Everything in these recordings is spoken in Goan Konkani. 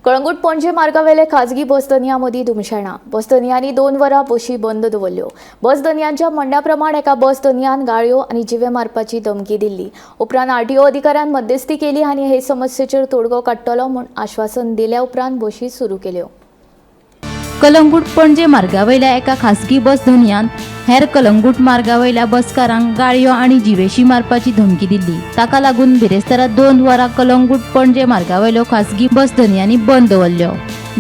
कळंगूट पणजे मार्गावेले खाजगी बस धनयां मदीं धुमशेणां. बस धनयांनी 2 वरां बशी बंद दवरल्यो. बस धनयांच्या म्हणण्या प्रमाण एका बस धनयान गाळयो आनी जिवे मारपाची धमकी दिल्ली. उपरांत आरटीओ अधिकाऱ्यान मध्यस्थी केली आनी हे समस्येचेर तोडगो काडटलो म्हूण आश्वासन दिल्या उपरांत बशी सुरू केल्यो. कलंगूट पणजे मार्गावयल्या एका खासगी बस धनयान हेर कलंगूट मार्गावयल्या बसकारांक गाळयो आनी जिवेशी मारपाची धमकी दिल्ली. ताका लागून बिरेस्तारा 2 वरां कलंगूट पणजे मार्गावयल्यो खासगी बस धनयांनी बंद दवरल्यो.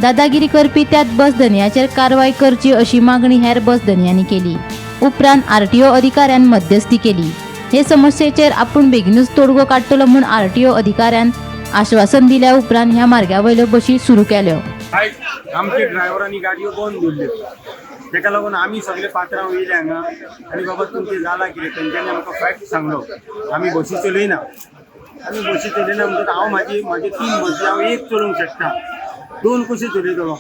दादागिरी करपी त्याच बस धनयाचेर कारवाय करची अशी मागणी हेर बस धनयांनी केली. उपरांत आरटीओ अधिकाऱ्यान मध्यस्थी केली. हे समस्येचेर आपूण बेगीनूच तोडगो काडटलो म्हूण आरटीओ अधिकाऱ्यान आश्वासन दिल्या उपरांत ह्या मार्गावयल्यो बशी सुरू केल्यो. आयज आमचे ड्रायव्हरांनी गाडयो बंद दवरल्यो. तेका लागून आमी सगळे पात्रांव येयले हांगा आनी बाबा, तुमचें जालां कितें? तेंच्यांनी आमकां फॅक्ट सांगलो, आमी बशी चलयना, आमी बशी चलयना. म्हणटकच हांव म्हाजी तीन बशी, हांव एक चलोवंक शकता, दोन कश्यो चलयतलो?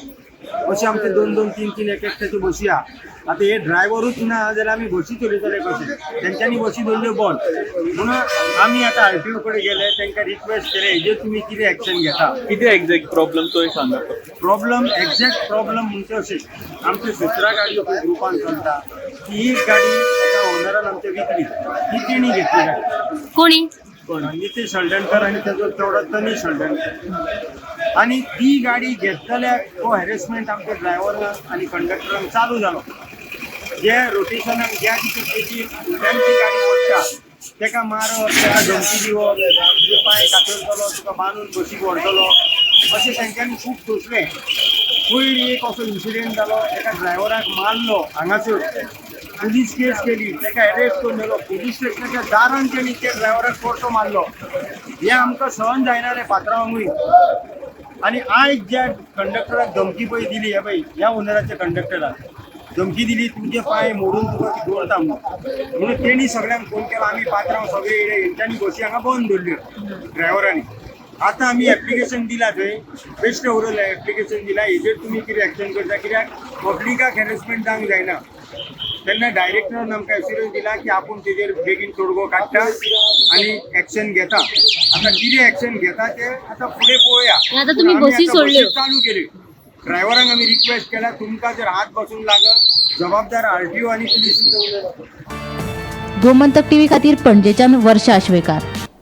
अशे आमचे दोन दोन, तीन तीन, एक एकट्याच्यो बशी आहा. आतां हे ड्रायव्हरूच ना जाल्यार आमी बशी चलयतले कशे? तेंच्यांनी बशी दवरल्यो बंद म्हणून आमी आतां आरटीओ कडेन गेले, तांकां रिक्वेस्ट केले, हेजेर तुमी कितें एक्शन घेता? कितें एग्जॅक्ट प्रॉब्लम तोय सांगा. प्रॉब्लम, एक्झॅक्ट प्रॉब्लम म्हणजे अशें, आमचे 17 गाडयो पळय ग्रुपान चलता. ती एक गाडी एका ओनरान आमच्या विकली. ती तेणी घेतली गाडी. कोणी? नितेश हळदणकर आनी तेजो चेडो तनीश हळदणकर. आनी ती गाडी घेतलेल्याक हो हॅरेसमेंट आमच्या ड्रायव्हरांक आनी कंडक्टरांक चालू जालो. जे रोटेशनाक ज्या दिसा तेजी फुडल्यान ती गाडी पडटा, तेका मारप, तेका धमकी दिवप, तुजे पांय कातरतलो, तुका बांदून बशीक व्हरतलो, अशें तेंच्यांनी खूब सोंसलें. पयर एक असो इन्सिडेंट जालो, एका ड्रायव्हराक मारलो हांगासर. पुलीस केस केली, तेका अरेस्ट करून व्हेलो. पुलीस स्टेशनाच्या दारान तेणी त्या ड्रायव्हराक परतो मारलो. हें आमकां सहन जायना रे पात्रांवांकूय. आनी आयज ज्या कंडक्टराक धमकी पळय दिली, हे पळय, ह्या ओनराच्या कंडक्टराक धमकी दिली, तुजे पांय मोडून तुका दवरता म्हणून. म्हणून तेणी सगळ्यांक फोन केला. आमी पात्रांव सगळे येयले. हेंच्यांनी बसी हांगा बंद दवरल्यो ड्रायव्हरांनी. आतां आमी एप्लिकेशन दिला थंय, बेश्टें उरयलें. एप्लिकेशन दिला, हेजेर तुमी कितें एक्शन करता? कित्याक पब्लिकाक हॅरेसमेंट जावंक जायना. तेन्ना डायरेक्टरान आमकां एश्युरन्स दिला की आपूण तेजेर बेगीन तोडगो काडटा आनी एक्शन घेता. आतां कितें एक्शन घेता ते आतां फुडें पळोवया. आतां तुमी पूण आमी बसी आतां सोडल्यो. बसी चालू केली. ड्रायव्हरांक आमी रिक्वेस्ट केला, तुमकां जर हात बसून लागत, जबाबदार आरटीओ आनी पुलीस. गोमंतक टीव्ही खातीर पणजेच्यान वर्षा आश्वेकार.